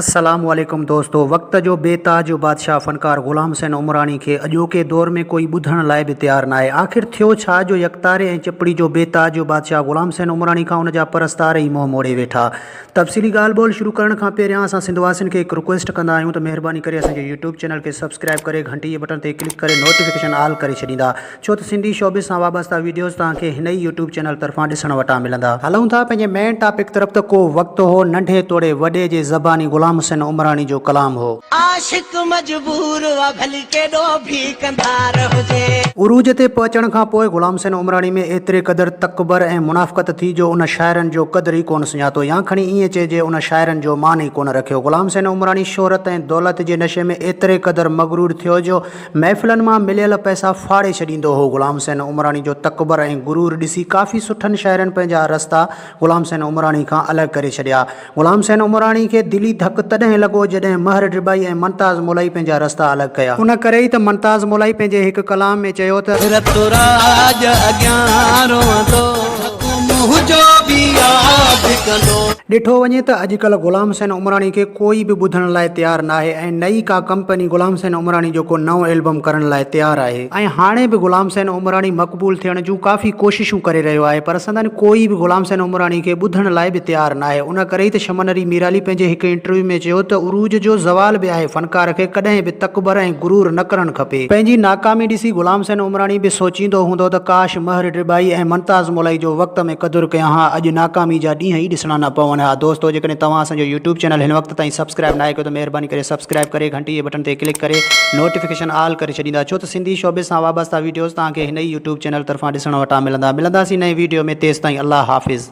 السلام عليڪم دوستو وقت جو بي تاج بادشاهه فنڪار غلام حسين عمراڻي کي اڄوڪي دور ۾ ڪوئي ٻڌڻ لاء به تيار ناهي آخر ٿيو ڇا جو يڪتاري ۽ چپڙي جو بي تاج بادشاهه غلام حسين عمراڻي کان ان جا پرستار ئي منهن موڙي ويٺا تفصيلي ڳالهه ٻولهه شروع ڪرڻ کان پهريان اسان سنڌ واسين کي هڪ رڪويسٽ ڪندا آهيون ته مهرباني ڪري اسان جي يوٽيوب چينل کي سبسڪرائب ڪري گهنٽي جي بٽڻ تي ڪلڪ ڪري نوٽيفڪيشن آل ڪري ڇڏيندا ڇو ته سنڌي شوبز سان وابسته ويڊيوز توهان کي هن ئي يوٽيوب چينل طرفان ڏسڻ وٽان ملندا. هلون ٿا پنهنجي مين ٽاپڪ طرف ته ڪو وقت هو ننڍي توڙي وڏي جي زباني غلام حسين عمراڻي جو ڪلام هو. عاشق مجبور آ ڀلي ڪيڏو ڀي ڪنڌار هجي. عروج تي پهچڻ کان پوء غلام حسين عمراڻي ۾ ايتري قدر تڪبر ۽ منافقت ٿي جو ان شاعرن جو قدر ئي ڪونه سڃاتو يا کڻي ائين چئجي ان شاعرن جو مان ئي ڪونه رکيو. غلام حسين عمراڻي شهرت ۽ دولت جي نشي ۾ ايتري قدر مغرور ٿيو جو محفلن مان مليل پئسا ڦاڙي ڇڏيندو هو. غلام حسين عمراڻي جو تڪبر ۽ غرور ڏسي ڪافي سٺن شاعرن پنهنجا رستا غلام حسين عمراڻي کان الڳ ڪري ڇڏيا. غلام حسين عمراڻي کي دلي ڌڪ تڏهن لڳو جڏهن مهر ڊٻائي ۽ منتاز مولائي پنهنجا رستا الڳ ڪيا. ان ڪري ئي ته منتاز مولائي پنهنجي هڪ ڪلام ۾ چيو ته. رت راڄ اڳيان روئندو. ڌڪ منهنجو به ياد ڪندو. ڏٺو وڃي ته اڄڪلهه غلام حسين عمراڻي کي ڪوئي به ٻڌڻ لاء تيار ناهي ۽ نه ئي ڪا ڪمپني غلام حسين عمراڻي جو ڪو نئون البم ڪرڻ لاء تيار آهي ۽ هاڻي به غلام حسين عمراڻي مقبول ٿيڻ جون ڪافي ڪوششون ڪري رهيو آهي پر سندن ڪوئي به غلام حسين عمراڻي کي ٻڌڻ لاء به تيار ناهي ان ڪري ئي ته شمن علي ميرالي پنهنجي هڪ انٽرويو ۾ چيو ته عروج جو زوال به آهي فنڪار کي ڪڏهن به تڪبر ۽ غرور نه ڪرڻ کپي. پنهنجي ناڪامي ڏسي غلام حسين عمراڻي به سوچيندو هوندو ته ڪاش مهر ڊٻائي ۽ منتاز مولائي جو وقت ۾ قدر ڪيان ها اڄ ناڪامي جا ڏينهن ئي ڏسڻا نه پون ها دوستو جيڪڏهن توهان اسان جو يوٽيوب چينل هن وقت تائين سبسڪرائب ناهي ڪيو ته مهرباني ڪري سبسڪرائب ڪري گهنٽي جي بٽڻ تي ڪلڪ ڪري نوٽيفڪيشن آل ڪري ڇڏيندا ڇو ته سنڌي شوبز سان وابسته ويڊيوز توهان کي هن ئي يوٽيوب چينل طرفان ڏسڻ وٽان ملندا ملنداسين نئين ويڊيو ۾ تيستائين الله حافظ.